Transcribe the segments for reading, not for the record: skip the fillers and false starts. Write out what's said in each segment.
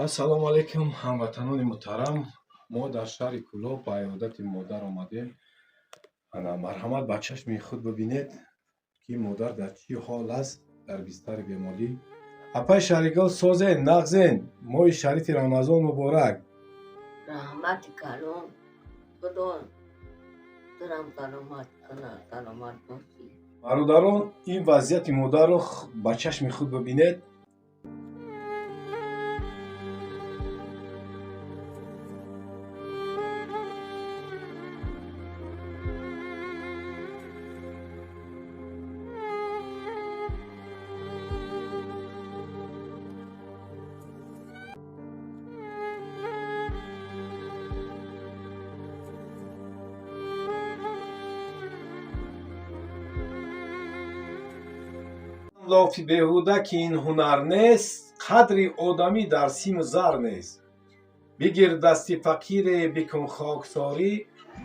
Ассалому алайкум, ҳамватанони муҳтарам. Мо дар шаҳри Кӯлоб ба иёдати модар омадем. Ана, марҳамат, ба чашми худ бибинед, ки модар дар чӣ ҳол аст, дар бистари беморӣ. Апай Шаҳригул, созен, нағзен? Моҳи шарифи Рамазон муборак. Раҳмати калон, Худо турам саломат кунад, саломат бошӣ. Бародарон, ин вазъияти модарро ба чашми худ бибинед. Лофи беҳуда, ки ин ҳунар нест, қадри одамӣ дар симу зар нест. Бигир дасти фақире, бикун хоксорӣ,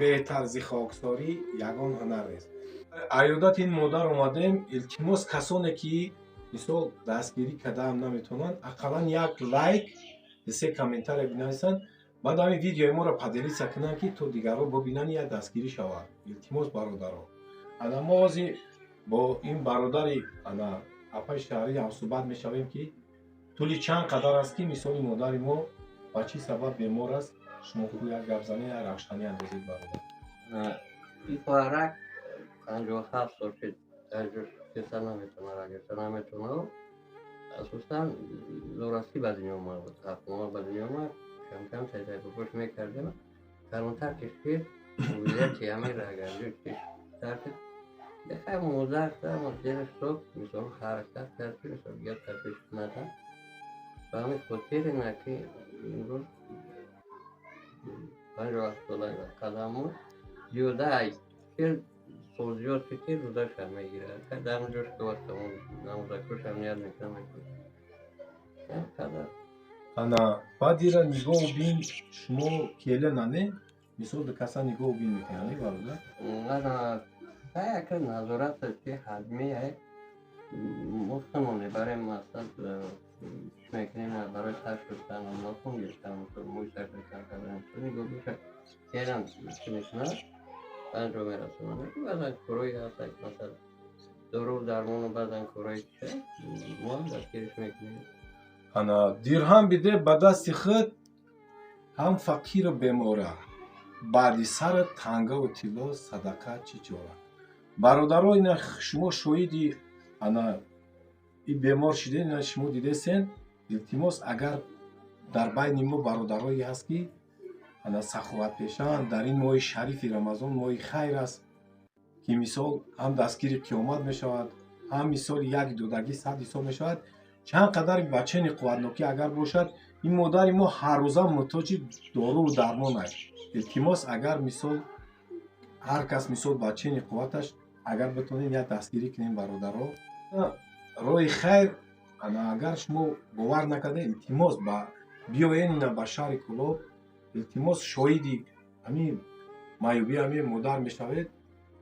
беҳтар зи хоксорӣ ягон ҳунар нест. Аёдати ин модар омадем. Илтимос, касоне ки мисол дастгирӣ кардаам наметавонанд, ақаллан як лайк, се комментария бинависанд, баъд ҳамин видеои моро поделиться кунанд, ки то дигарро бибинанд, як дастгирӣ шавад. Илтимос, бародаро. Ана, мо ҳозир бо ин бародари ана апаи шаҳрӣ ҳамсӯҳбат мешавем, ки тӯли чанд қадар аст, ки мисоли модари мо ба чӣ сабаб бемор аст. Шумо хуб як гап занед, як равшанӣ андозед, бародар. Ин хоҳарак 57 сол шуд, киса наметавонад, гирифта наметавонад. Асосан зӯрастӣ ба дунё омад буд, 7 моҳ ба дунё омад. Камкам чайчайпопош мекардем. Калонтар ки шуд, вилояти ҳамин рагарҷӯ хай модар дилаш мисол ҳаракат кард, ки мисол дигар ташвиш кунад. Ба ҳамин хотир ина ки имрӯз 57 сола қадам буд, зиёда 40 сол зиёд шуд, ки рӯзаша мегирад. Дар он ҷош ки вақт намозакошам ният мекунам. Қадар. Ана, баъд ира нигоҳу бин шумо келина не, мисол ду каса нигоҳу бин мекунад, не, бародар? Ана, яка назорат аст, ки ҳадмӣ мо худмон мебарем. Мақсад чӣ мекунем? Барои сар шустан, нохун гирифтан, мӯи сар кам кардан, нигоҳ келам чӣ мекунад, анҷом мерасонад. Баъзан корҳое ҳаст, масалан дору дармону баъзан корҳои чи мо ҳам дастгириш мекунем. Ана, дирҳам биде ба дасти худ ҳам фақиру бемора, баъди сарат тангаву тилло садақа чӣ чора. Бародаро, ина шумо шоҳиди ана и бемор шуден, ина шумо дидесен. Илтимос, агар дар байни мо бародарое ҳаст, ки ана саховатпешаанд, дар ин моҳи шарифи Рамазон, моҳи хайр аст, ки мисол ҳам дастгири қиёмат мешавад, ҳам мисоли як додагӣ сад ҳисоб мешавад. Чанд қадари бачани қувватнокӣ агар бошад, ин модари мо ҳаррӯза муҳтоҷи доруву дармон аст. Илтимос, агар мисол ҳар кас мисол ба чени қувваташ агар битонем, як дастгирӣ кунем, бародаро, роҳи хайр. Ана, агар шумо бовар накарда, илтимос, ба биёен ина ба шаҳри Кӯлоб. Илтимос, шоҳиди ҳамин маъюбии ҳамин модар мешавед.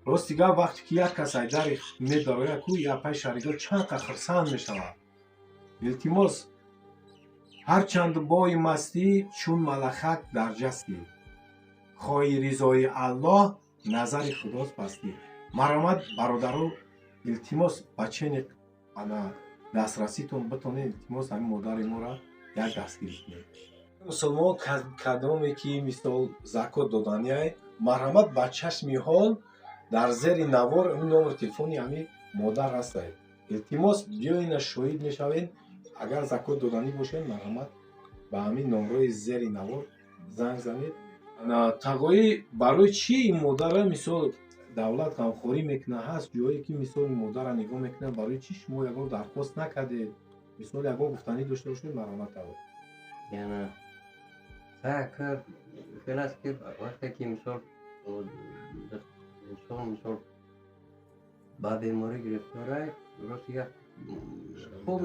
Рости гап, вақте ки як кас ай дари медарояд ку, апаи Шаҳригул чанд қад хурсанд мешавад. Илтимос, ҳарчанд бои мастӣ, чун малахак дар ҷастӣ, хоҳи ризои Аллоҳ, назари Худост пастӣ. Марҳамат, бародаро, илтимос, ба чени ана дастраситон битонед, илтимос, ҳамин модари моро як дастгирӣ кунед. Мусулмон кадоме ки мисол закот доданиай, марҳамат, ба чашми ҳол дар зери навор ин номери телефони ҳамин модар ҳастай. Илтимос, биёина, шоҳид мешавед. Агар закот доданӣ бошед, марҳамат, ба ҳамин номрои зери навор занг занед. Тағоӣ, барои чӣ ин модарра мисол давлат ғамхорӣ мекунад? Ҳаст ҷое ки мисол модарра нигоҳ мекунад. Барои чӣ шумо ягон дархост накардед? Мисол ягон гуфтанӣ дошта бошед, марҳамат, тағоӣ. Яна хел аст, ки вақте ки мисол инсон мисол ба беморӣ гирифтора, рости гап, хуб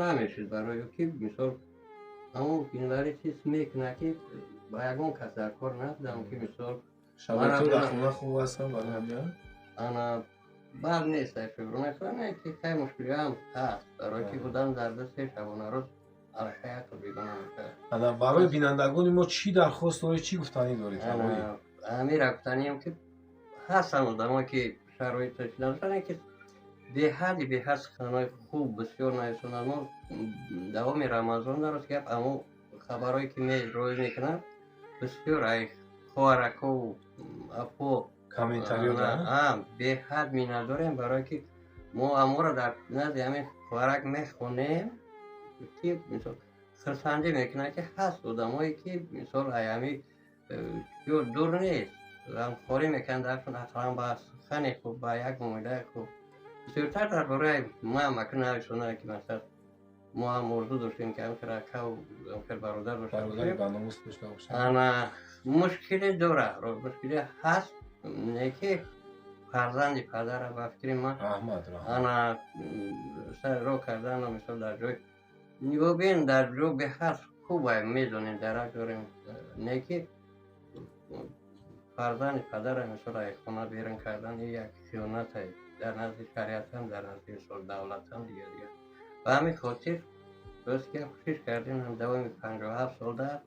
намешуд, барои ки мисол ҳамон инвалид ҳис мекунад, ки ба ягон кас дар кор набудам, ки мисол Шароито дар хона хуб ҳастанд барои ҳамин? Ана, бад нест, фикр мекунам, ки хай мушкилиам ҳаст, барои ки одам дар 2-3 шабонарӯз Аллакай як бегона мешавад. Ана, барои бинандагони мо чӣ дархост доред, чӣ гуфтанӣ доред? Ҳамира гуфтанием, ки ҳастанд одамое, ки шароиташ надоранд, ки беҳадди беҳад суханҳои хуб бисёр нависонанд. Мо давоми Рамазон, рост гап, амо хабарҳое, ки рӯй мекунам, бисёр ай хоҳаракову апо комментариё. Беҳад миннатдорем, барое ки мо аморо дар назди ҳамин хоҳарак мехонем, ки мисол хурсандӣ мекунад, ки ҳаст одамое, ки мисол ай ҳами ё дур нест, ғамхорӣ мекунанд даршон, ақаллан ба сухани хуб, ба як муомилаи хуб. Бисёртар дар бораи ман мака нависонанд, ки масалан мо ҳам орзу доштем, ки ҳамхел акаву ҳамхел бародар дошта бародари бошем. Баномус дошта бошем. Ана, мушкиле дора, мушкиле ҳаст, не ки фарзанди падара, ба фикри ман, Раҳмат, раҳмат. Ана, сар роҳ кардан, мисол, дар ҷой нигоҳ бин, дар ҷо беҳад хуб медонем, дарак дорем, не ки фарзанди падара, мисол, ай хона берун кардан як хиёнат дар назди шариатам, дар назди, мисол, давлатам, дигар дигар. Ба ҳамин хотир, рост гап, кӯшиш кардем ҳам давоми 57 сол дар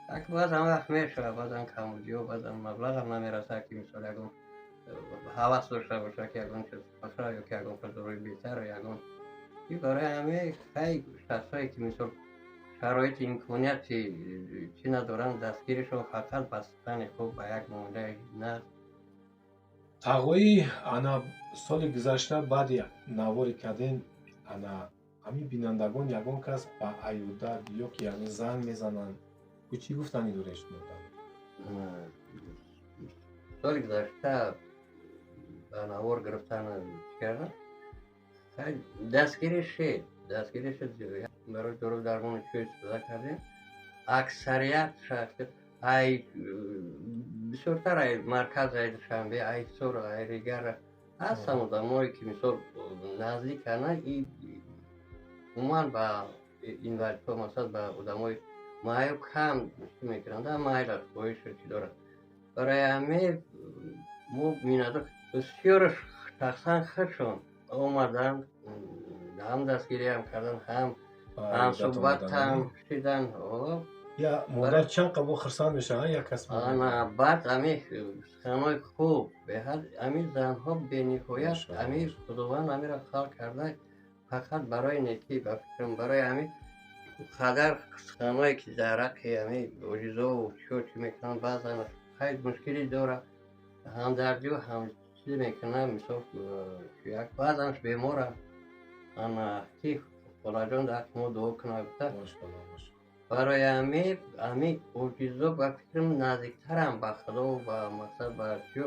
як баъзан вақт мешавад, баъзан камбудиҳо, баъзан маблағам намерасад, ки мисол ягон ҳавас дошта бошад, ки ягон чиз бошад ё ки ягон хӯрдорӯи беҳтар, ягон и. Барои ҳамин хай шахсое, ки мисол шароити имконияти чӣ надоранд, дастгиришон фақат ба сухани хуб, ба як муомилаи нағз. Тағоӣ, ана, соли гузашта баъди навори кардем, ана, ҳамин бинандагон ягон кас ба аёдат ё ки ягон занг мезананд, ку чӣ гуфтанӣ доред шумо? Соли гузашта ба навор гирифтан чӣ кардам, дастгирӣ шид, дастгирӣ шуд. Барои дору дармони чӯ истифода кардем. Аксарият ай бисёртар ай марказ, ай Душанбе, ай Ҳисор, ай Регара ҳастанд одамое, ки мисол наздикана и умуман ба инвалидҳо, масалан, ба одамои маъюб кам чӣ мекунанд, майла хоҳишу чӣ дорад. Барои ҳамин мо миннатдор, бисёраш шахсан худшон омаданд, ҳам дастгириам карданд, ҳам ҳамсуҳбатам шидан. Я модар чанд қабо хурсанд мешаванд, як кас. Ана, баъд ами суханҳои хуб беҳад, ами занҳо бениҳоят, ами Худованд амиро халқ карда фақат барои некӣ, ба фикрам. Барои ами қадар суханҳое, ки дар ҳаққи ами оҷизову чиё чӣ мекунанд, баъзан хайр мушкилӣ дорад, ҳамдардию ҳам чиз мекунад. Мисол, як баъзанш беморам, ана, ки холаҷон, дар ҳаққи мо дуо кунад, гуфта. Барои ами оҷизо, ба фикрам, наздиктарам ба Худо, ба мақсад, ба чиё.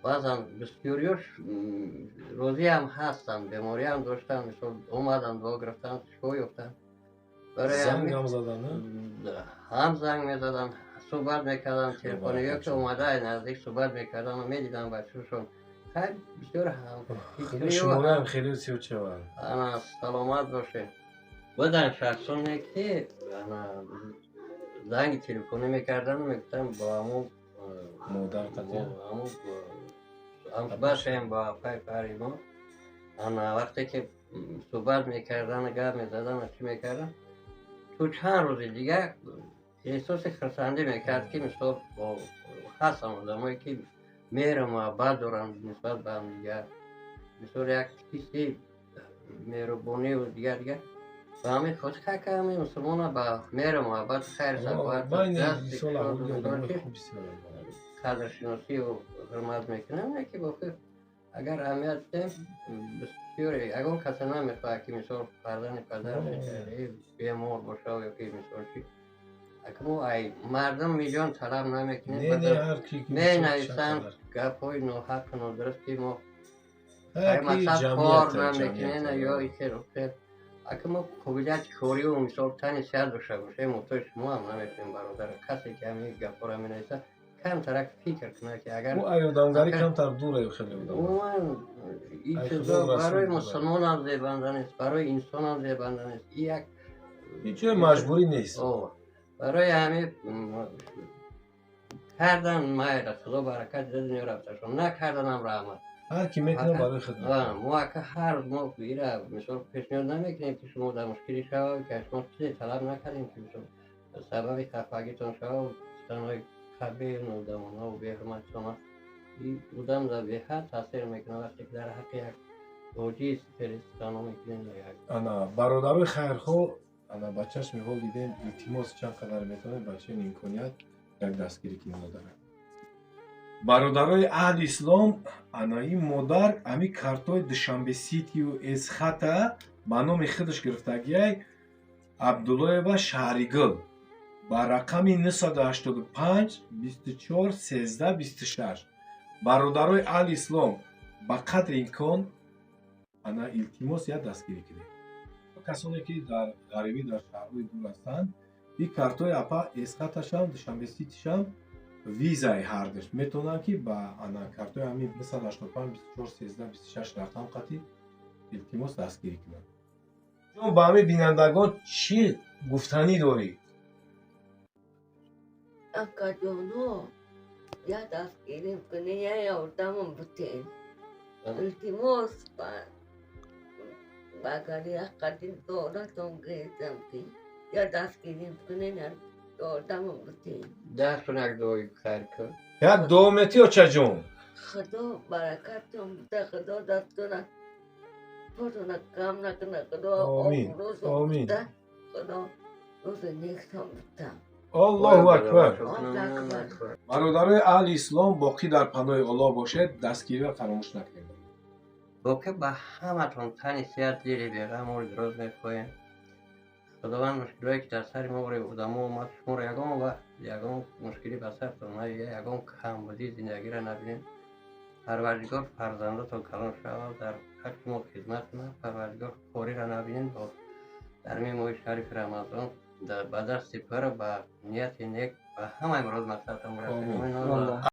Баъзан бисёриёш розиам ҳастанд, бемориам доштанд, мисол, омаданд, дуо гирифтанд, шифо ёфтанд. Зангам заданд? Ҳам занг мезаданд, суҳбат мекарданд телефони, ё ки омада наздик суҳбат мекарданд, медиданд бачашон. Хайр, бисёр шумораам хеле зиёд шавад. Ана, саломат бошед. Буданд шахсоне, ки ана занги телефонӣ мекарданд, мегуфтанд бо ҳамун модар қатъия ҳамун ҳамсуҳбат шавем бо апаи Фаримо. Ана, вақте ки суҳбат мекарданд, гап мезаданд, чӣ мекарданд, ту чанд рӯзи дигар эҳсоси хурсандӣ мекард, ки мисол ҳастанд одамое, ки меҳру муҳаббат доранд нисбат ба ҳамдигар, мисол, як ҳисси меҳрубонию дигар дигар. Ба ҳамин хотир ҳака ҳамин мусулмона ба меҳру муҳаббат, хайру саховат, қадршиносию ҳурмат мекунам. Яке боқӣ агар аҳамият диҳем, бисёре ягон касе намехоҳад, ки мисол фарзанди падараш бемор бошад ё ки мисол чи. Мо ай мардум миллион талаб намекунем, менависанд гапҳои ноҳаққу нодуруст, ки мо мақсад кор намекунем ё ихел хел. Ака, мо қобилияти корию, мисол, тани сиҳат дошта бошем, муҳтоҷи шумо ҳам намешавем, бародар. Касе, ки ҳамин гапҳоро менависад, камтарак фикр кунад, ки агар одамгарӣ камтар дура хеле. Умуман ин чизо барои мусулмонам зебанда нест, барои инсонам зебанда нест. И як ҳеҷ ҷои маҷбурӣ нест. Барои ҳамин кардан майла, Худо баракат дида, дунё рафташон, накарданам раҳмат. Ҳар ки метавонад, барои хидмат. Мо ака ҳар мо ира мисол пешниҳод намекунем, ки шумо дар мушкилӣ шавад, ки аз шумо чизе талаб накардем, ки мисол сабаби хафагитон шавад. Суханҳои қабеҳ, нодамонаву беҳурматона одам дар беҳад таъсир мекунад, вақте ки дар ҳаққи як оҷиз хеле суханҳо мекунем. Ана, бародарои хайрхоҳ, ана бачаш меҳол дидем. Илтимос, чанд қадар метавонед, бачаи имконият як дастгирӣ кунед модара. Бародарои аҳли ислом, ана ин модар ами картои Душанбе Ситию Эсхата ба номи худаш гирифтагиай, Абдуллоева Шаҳригул, ба рақами 985 24 13 26. Бародарои аҳли ислом, ба қадри имкон, ана, илтимос, як дастгирӣ кунед. Касоне ки дар ғарибӣ, дар шаҳрҳои дур ҳастанд, ин картои апа Эсхаташам, Душанбе Ситишам, Визаи ҳардаш метавонанд, ки ба ана картои ҳамин 985 24 13 26 рақам қатӣ, илтимос, дастгирӣ кунанд. Ҷон, ба ҳамин бинандагон чӣ гуфтанӣ дорӣ? Акаҷоно, як дастгирӣ кунед, як ёрдамон бутед. Илтимос, ба агар як қадим доратон гирифтам, ки як дастгирӣ кунед, як ёрдамон бутед. Дастон як дуои хайр кун. Як дуо метӣ, очаҷон? Худо баракатон буда, Худо дастона пуртона кам накунад, Худо Омин, обрӯзон омин. буда, Худо рӯзи нектон буда. Аллоҳу акбар! Аллоҳу акбар! Бародарои аҳли ислом, боқӣ дар паноҳи Аллоҳ бошед, дастгириро фаромӯш накунед. Боқӣ ба ҳаматон тани сиҳат, дили беғам, умри дароз мехоҳем. Худованд мушкилое ки дар сари мо одамо омад, шуморо ягон вақт ягон мушкилӣ ба сартон наояд, ягон камбудии зиндагиро набинед. Парвардигор фарзандотон калон шавад, дар ҳаққи мо хизмат кунад. Парвардигор хориро набинед. Бо дар ин моҳи шарифи Рамазон ба дасти пур, ба нияти нек ба ҳамаи мурод мақсадтон Омин. бирасед.